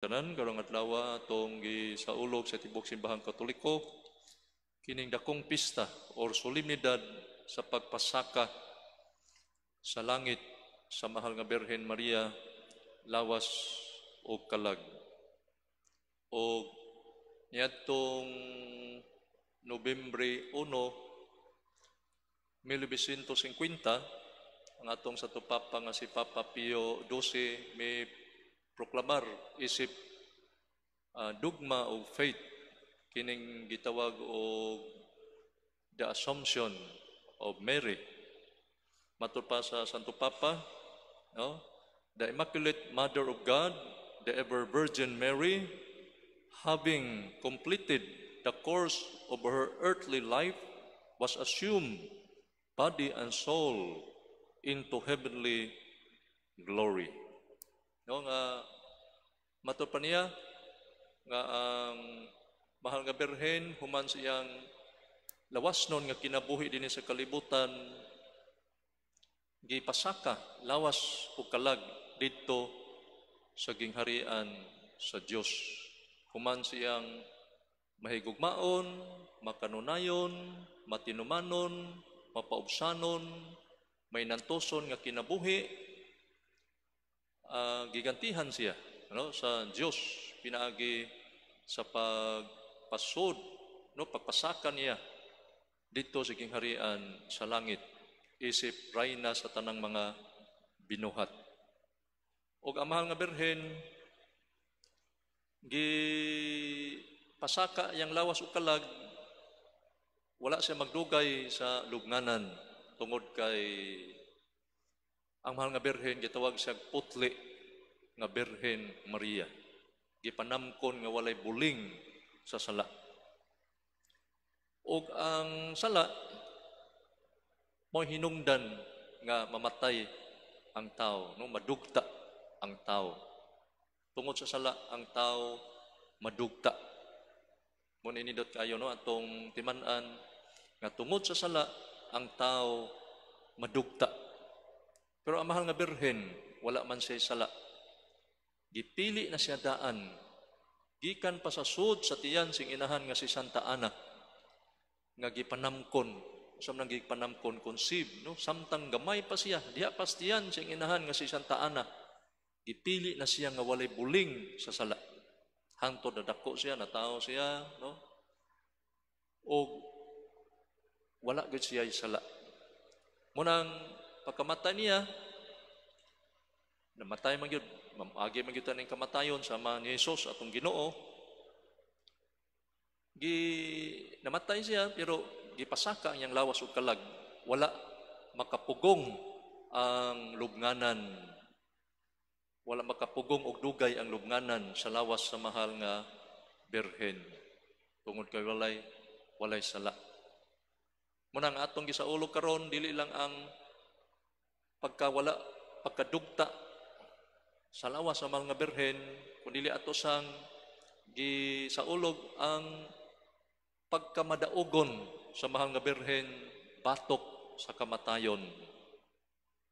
Tanan, karong adlaw atong gisaulog sa tibok Simbahang Katoliko kining dakong pista or solemnidad sa pagpasaka sa langit sa mahal nga Birhen Maria, lawas o kalag. O niadtong Nobyembre 1, 1950, ang atong Santo Papa nga si Papa Pio XII may proklamar isip dogma of faith kining gitawag og the Assumption of Mary. Matud pa sa Santo Papa, no, the Immaculate Mother of God, the Ever Virgin Mary, having completed the course of her earthly life, was assumed body and soul into heavenly glory. No, nga matud pa niya nga ang mahal nga Birhen, human sa iyang lawasnon nga kinabuhi dinhi sa kalibutan, gipasaka lawas o kalag didto sa gingharian sa Dios human siyang mahigugmaon, makanunayon, matinumanon, mapaubsanon, mainantuson nga kinabuhi. Gigantihan siya, no, sa Dios pinaagi sa pagpasod, no, pagpasaka niya didto sa gingharian sa langit isip rayna sa tanang mga binuhat. Og ang mahal nga Birhen, gi pasaka yang lawas ug kalag, wala siya magdugay sa lubnganan tungod kay ang mahal nga Birhen gitawag siya putli nga Birhen Maria. Gipanamkon nga walay buling sa sala. Ug ang sala mo hinungdan nga mamatay ang tao, no, madugta ang tao. Tungod sa sala, ang tao madugta. Mo nindot kayo, no, atong timan-an nga tungod sa sala ang tao madugta. Pero ang mahal nga Birhen, wala man siya sala. Gipili na siya daan gikan pa sa sud sa tiyan sing inahan nga si Santa Ana nga gipanamkon. Sa nang gipanamkon, conceive, no, samtang gamay pa siya diha pa sa tiyan sing inahan nga si Santa Ana, gipili na siya nga walay buling sa sala hangtod nadako siya, natao siya, no, o wala gyud siya sala. Munang pagkamatay niya, namatay man gyud, agi man gyud ning kamatayon sama ni Jesus atong Ginoo. Gi namatay siya pero gipasaka ang iyang lawas ug kalag. Wala makapugong ang lubnganan, wala makapugong og dugay ang lubnganan sa lawas sa mahal nga Birhen tungod kay walay sala. Muna ang atong gisaulog karon, dili lang ang pagkawala, pagkadugta sa lawas sa mahal nga Birhen, kundi ato sang gisaulog ang pagkamadaugon sa mahal nga Birhen batok sa kamatayon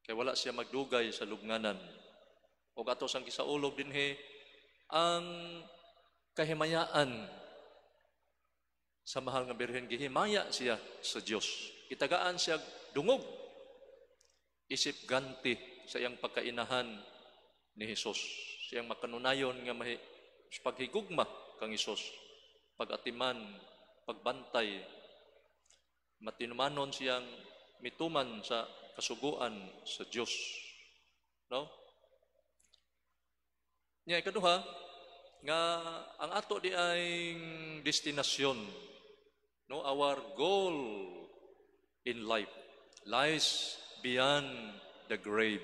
kay wala siya magdugay sa lubnganan. Ug ato sang gisaulog dinhi ang kahimayaan sa mahal nga Birhen. Gihimaya siya sa Dios, gitagaan siya dungog isip ganti sa iyang pagkainahan ni Hesus, siyang makanunayon nga mahi paghigugma kang Hesus, pagatiman, pagbantay, matinumanon siyang mituman sa kasuguan sa Dios, no. Nya ikaduha nga ang ato di ay destinasyon, no, our goal in life lies beyond the grave,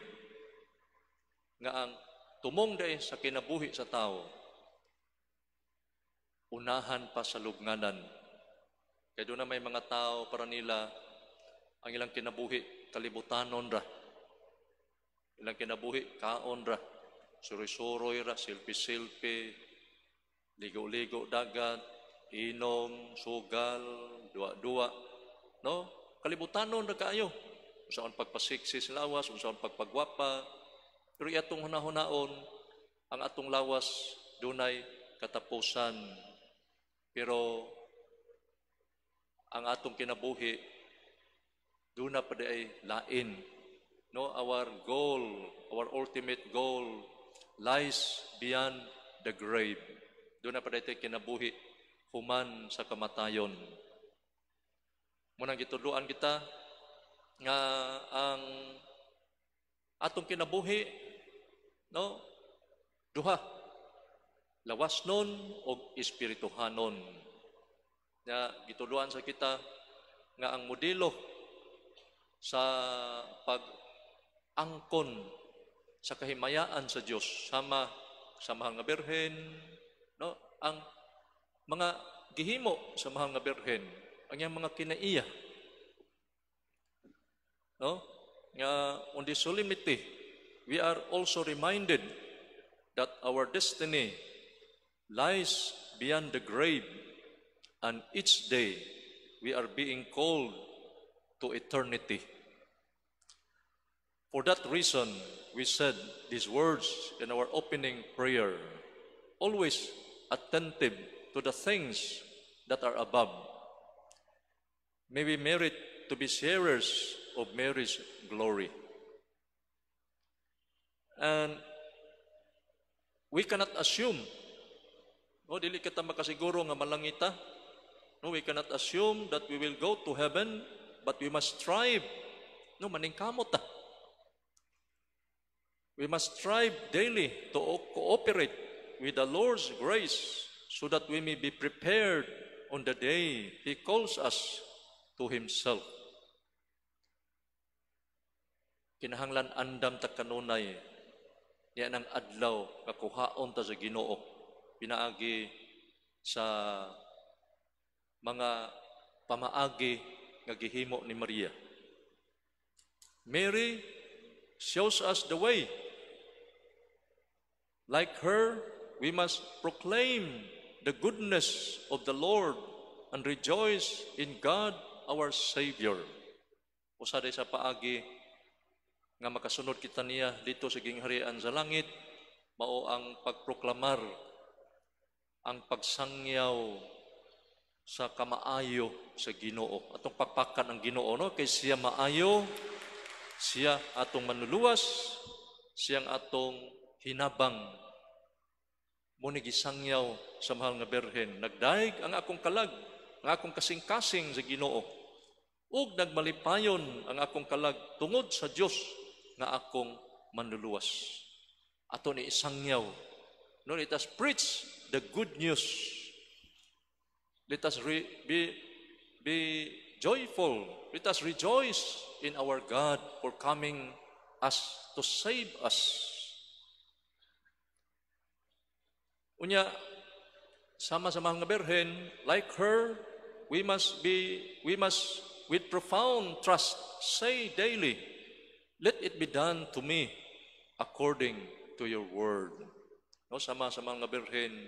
nga ang tumong dai sa kinabuhi sa tao unahan pa sa lubnganan. Kay doon na may mga tao, para nila ang ilang kinabuhi kalibutanon ra, ilang kinabuhi kaon ra, suroy-suroy ra, selfie-selfie, ligo-ligo dagat, inom, sugal, duwa-duwa, no? Kalibutanon ra kaayo. Unsaon pagpasiksi sa lawas, unsaon pagpagwapa, pero atong hunahunaon ang atong lawas. dunay katapusan. Pero ang atong kinabuhi duna pa ay lain. No, our goal, our ultimate goal lies beyond the grave. Duna pa diay kinabuhi human sa kamatayon. Mao nang gitudloan kita nga ang atong kinabuhi, no, duha, lawasnon o espirituhanon. Nga gitudloan sa kita nga ang modelo sa pag-angkon sa kahimayaan sa Dios sama sa Mahal nga Birhen, no, ang mga gihimo sa Mahal nga Birhen, ang iyang mga kinaiya, no, nga on this solemnity we are also reminded that our destiny lies beyond the grave and each day we are being called to eternity. For that reason, we said these words in our opening prayer, always attentive to the things that are above. May we merit to be sharers of Mary's glory. And we cannot assume, no, dili kita makasiguro nga malangita. No, we cannot assume that we will go to heaven, but we must strive. No, maningkamot ta. We must strive daily to cooperate with the Lord's grace so that we may be prepared on the day He calls us to Himself. Kinahanglan andam ta kanunay niya ng adlaw nga kuhaon ta sa Ginoo pinaagi sa mga pamaagi nga gihimo ni Maria. Mary shows us the way. Like her, we must proclaim the goodness of the Lord and rejoice in God our Savior. Usa sa paagi nga makasunod kita niya didto sa gingharian sa langit, mao ang pagproklamar, ang pagsangyaw sa kamaayo sa Ginoo. Atong pakpakan ang Ginoo, no, kay siya maayo, siya atong manluluwas, siyang atong hinabang. Mao ni gisangyaw sa Mahal nga Birhen. "Nagdayeg ang akong kalag, ang akong kasing-kasing sa Ginoo. Ug nagmalipayon ang akong kalag tungod sa Dios nga akong manluluwas." Ato ni isangyaw. No, let us preach the good news. Let us be joyful. Let us rejoice in our God for coming us to save us. Unya, sama sa mga birhen, like her, we must with profound trust say daily, "Let it be done to me according to your word." No, sama sa mga birhen,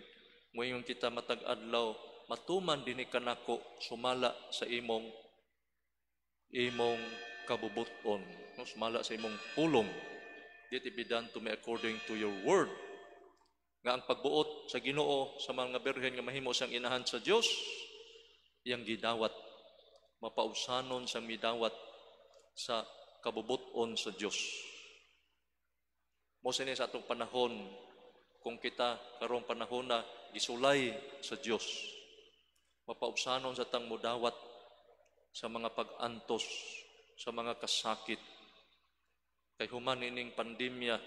moingon kita matag adlaw, "Matuman dinhi kanako sumala sa imong kabubuton." No, sumala sa imong pulong. "Let it be done to me according to your word." Nga ang pagbuot sa Ginoo sa mga birhen nga mahimo siyang inahan sa Dios, iyang gidawat, mapaubsanon siyang midawat sa kabubuton sa Dios. Mao sini sa atong panahon, kung kita karong panahon na gisulay sa Dios, mapaubsanon sa tang mudawat sa mga pag-antos, sa mga kasakit. Kay human ining pandemya,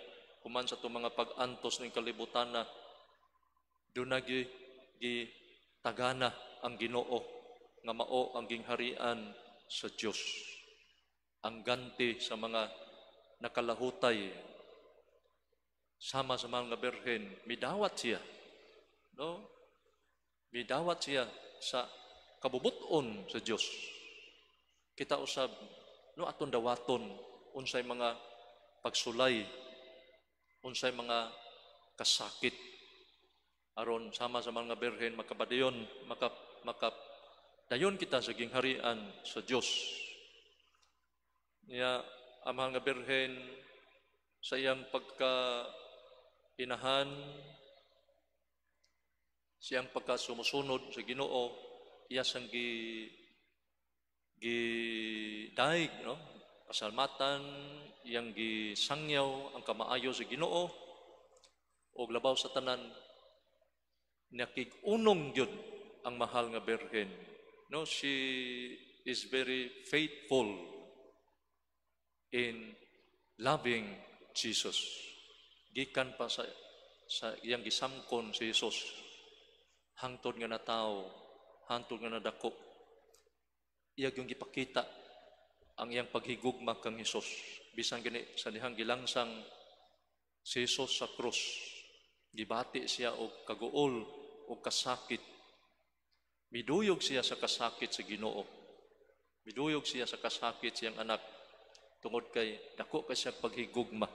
human sa atong mga pag-antos ning kalibutan na, dunay gi tagana ang Ginoo nga mao ang gingharian sa Dios. Ang ganti sa mga nakalahutay, sama sa mga birhen, midawat siya. No? Midawat siya sa kabubuton sa Dios. Kita usab, no, aton dawaton unsay mga pagsulay, unsay mga kasakit aron sama sa mga birhen makabadayon maka maka dayon kita sa gingharian sa Dios. Niya ang mga birhen sa iyang pagka inahan Siyang pagka sumusunod sa Ginoo, iya sang gi gidaig, no? Pasalamatan, iyang gisangyaw ang kamaayo sa Ginoo og labaw sa tanan, nakig-unong gyud ang mahal nga Birhen. No, she is very faithful in loving Jesus. Gikan pa sa iyang gisamkon si Jesus hangtod nga natawo, hangtod nga nadako. Iya yung gipakita ang iyang paghigugma kang Hesus. Bisan gani sa dihang gilangsang si Jesus sa krus, gibati siya og kaguol og kasakit. Miduyog siya sa kasakit sa Ginoo. Miduyog siya sa kasakit siyang anak tungod kay dako kay siya paghigugma.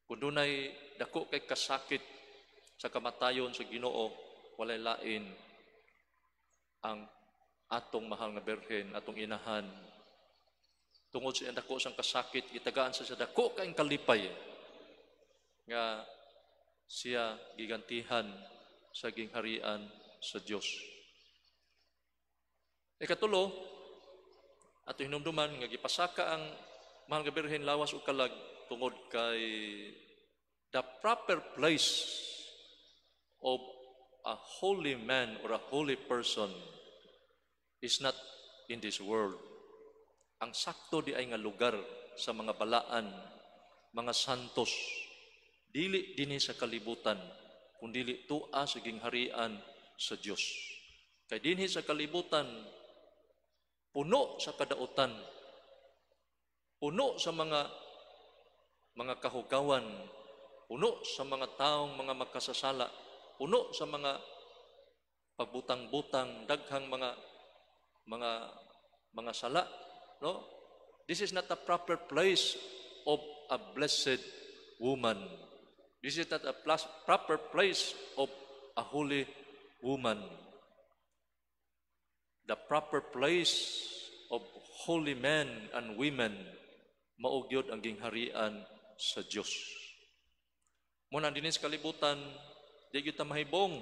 Kung dunay dako kay kasakit sa kamatayon sa Ginoo, walay lain ang atong mahal nga Birhen, atong inahan. Tungod sa dako sang kasakit, gitagaan sa dako kay kalipay nga siya gigantihan sa gingharian sa Dios. Ikatulo, ato hinumduman nga gipasaka ang mahal nga Birhen lawas ug kalag tungod kay the proper place of a holy man or a holy person is not in this world. Ang sakto di ay nga lugar sa mga balaan, mga santos, dili dinhi sa kalibutan, kundili tua sa gingharian sa Dios. Kay dinhi sa kalibutan, puno sa kadautan, puno sa mga kahugawan, puno sa mga taong mga makasasala, puno sa mga pagbutang-butang, daghang mga sala, no? This is not a proper place of a blessed woman. This is not a proper place of a holy woman. The proper place of holy men and women mao gyud ang gingharian sa Dios. Muna dinhi sa kalibutan, di gyud ta mahibong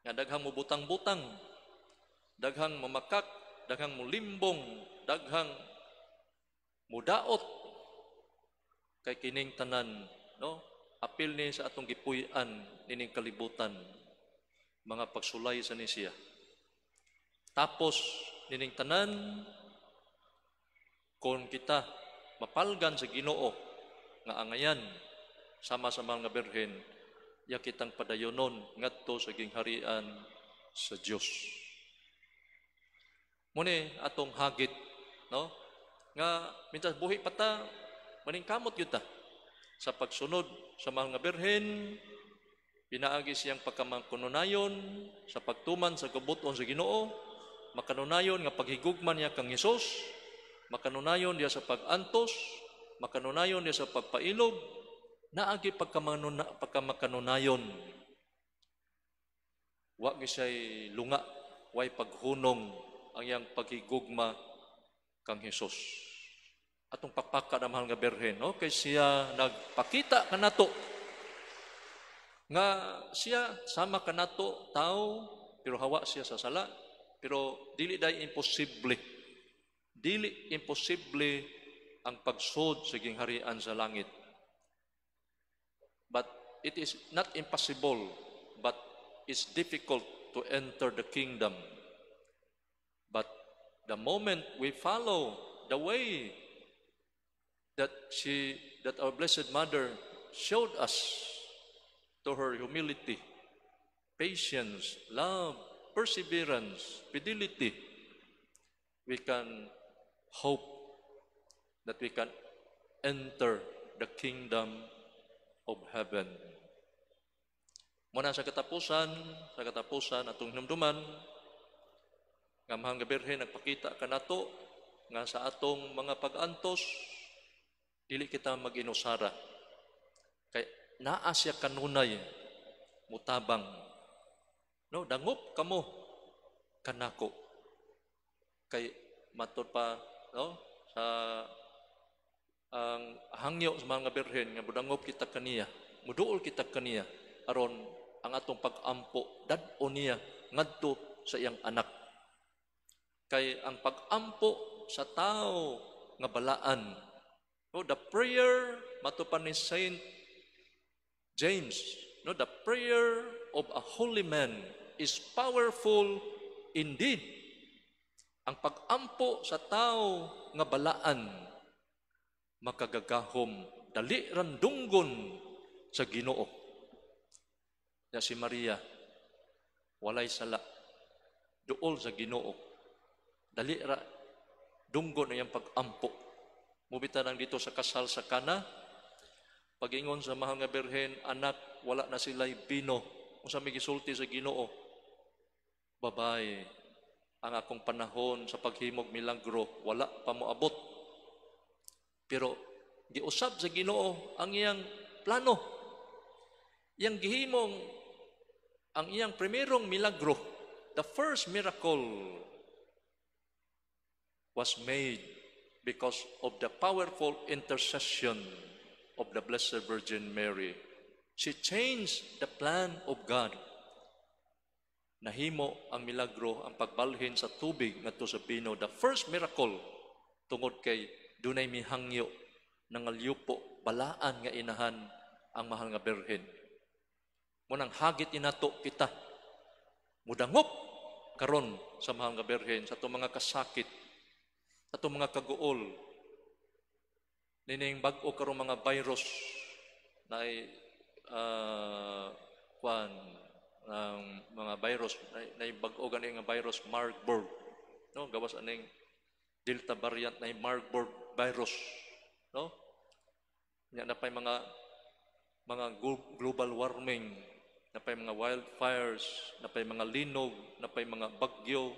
nga daghang mubutang-butang, daghang mamakak, daghang mulimbong, daghang mudaot, kay kining tanan, no, apil ni sa atong gipuy-an nining kalibutan, mga pagsulay sa ni siya. Tapos nining tanan kung kita mapalgan sa Ginoo nga angayan sama sa mga birhen, ya kitang padayonon ngadto sa gingharian sa Dios. Muni atong hagit, no, nga mintas buhi pa ta, maningkamot gyud ta sa pagsunod sa mga birhen pinaagi siyang pagkamakununayon sa pagtuman sa kabut-on sa Ginoo, makanunayon nga paghigugma niya kang Hesus, makanunayon niya sa pag-antos, makanunayon niya sa pagpailob, naagi pagkamakanunayon. Wa gyud siya'y lunga, way paghunong ang iyang paghigugma kang Hesus. Atong pakpaka na mahal nga Birhen, no? Kay siya nagpakita kanato nga siya sama kanato tao, pero hawa siya sa sala, pero dili day imposible, dili imposible ang pagsud sa gingharian sa langit. But it is not impossible, but it's difficult to enter the kingdom. But the moment we follow the way that our Blessed Mother showed us to her humility, patience, love, perseverance, fidelity, we can hope that we can enter the kingdom of heaven. Muna sa katapusan atong hinumduman nga mahal nga Birhen nagpakita kanato nga sa atong mga pag-antos, dili kita mag-inusara. Kay naa siya kanunay mutabang. No, dangop kamo kanako. Kay matud pa, no, sa ang hangyo sa mga birhen nga budangop kita kaniya, muduol kita kaniya aron Ang atong pag-ampo dad-on niya ngadto sa iyang anak. Kay ang pag-ampo sa tao nga balaan, no, the prayer, mato pa ni Saint James, no, the prayer of a holy man is powerful indeed. Ang pag-ampo sa tao nga balaan makagagahom, dali ran dunggon sa Ginoo. Ya si Maria walay sala, duol sa Ginoo. Dali ra dunggon ang iyang pag-ampo. Mubita nang dito sa kasal sa Kana, pagingon sa Mahal nga Birhen, "Anak, wala na sila'y bino." Unsa may gisulti sa Ginoo? "Babay, ang akong panahon sa paghimog milagro wala pa moabot." Pero giusab sa Ginoo ang iyang plano. Iyang gihimong ang iyang primerong milagro, the first miracle was made because of the powerful intercession of the Blessed Virgin Mary. She changed the plan of God. Nahimo ang milagro, ang pagbalhin sa tubig ngadto sa bino, the first miracle, tungod kay dunay mihangyo, nangalyupo, balaan nga inahan ang Mahal nga Birhen. Munang hagit inato kita mudangop karon sa Mahal nga Birhen sa atong mga kasakit, sa atong mga kaguol. Nining bag-o karong mga virus na kwan ang mga virus na bag-o gani nga virus Marburg, no, gawas aning Delta variant na Marburg virus, no? Nya na pay mga global warming, na pay mga wildfires, na pay mga linog, na pay mga bagyo.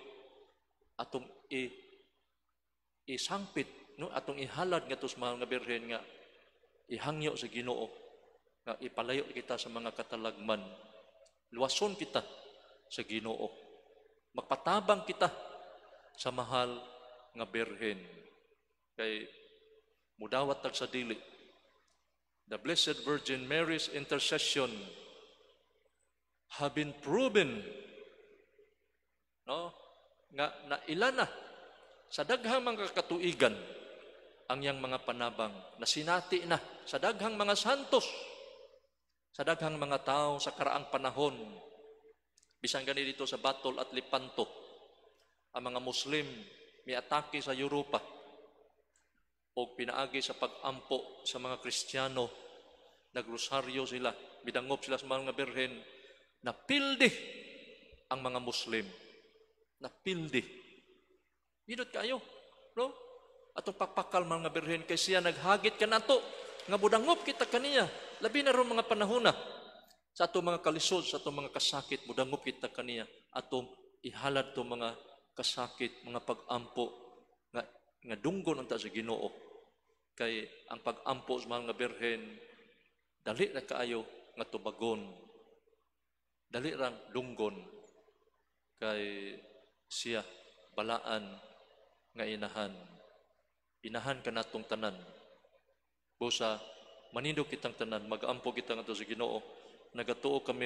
Atong isangpit, no, atong ihalad ngadto sa Mahal nga Birhen nga ihangyo sa Ginoo nga ipalayo kita sa mga katalagman, luwason kita sa Ginoo, magpatabang kita sa Mahal nga Birhen kay mudawat tag sa dili. The Blessed Virgin Mary's intercession have been proven, no, nga naila na sa daghang mga katuigan ang iyang mga panabang, nasinati na sa daghang mga santos, sa daghang mga tao sa karaang panahon. Bisan gani dito sa Battle at Lepanto, ang mga Muslim miatake sa Europa o pinaagi sa pag-ampo sa mga Kristiyano, nagrosaryo sila, midangop sila sa mga Birhen, napildi ang mga Muslim, napildi. Nindot kayo, no? Atong pakpakal mga Birhen kay siya naghagit kanato nga budangop kita kaniya, labi na ron mga panahona sa atong mga kalisod, sa atong mga kasakit, mudangop kita kaniya. Atong ihalad to mga kasakit, mga pag-ampo nga dunggon unta sa Ginoo kay ang pag-ampo sa mga Birhen dali na kaayo nga tubagon, dali rang dunggon kay siya balaan nga inahan, inahan kanatong tanan. Busa manindog kitang tanan, mag-ampo kita ngadto sa Ginoo. Nagatuo kami.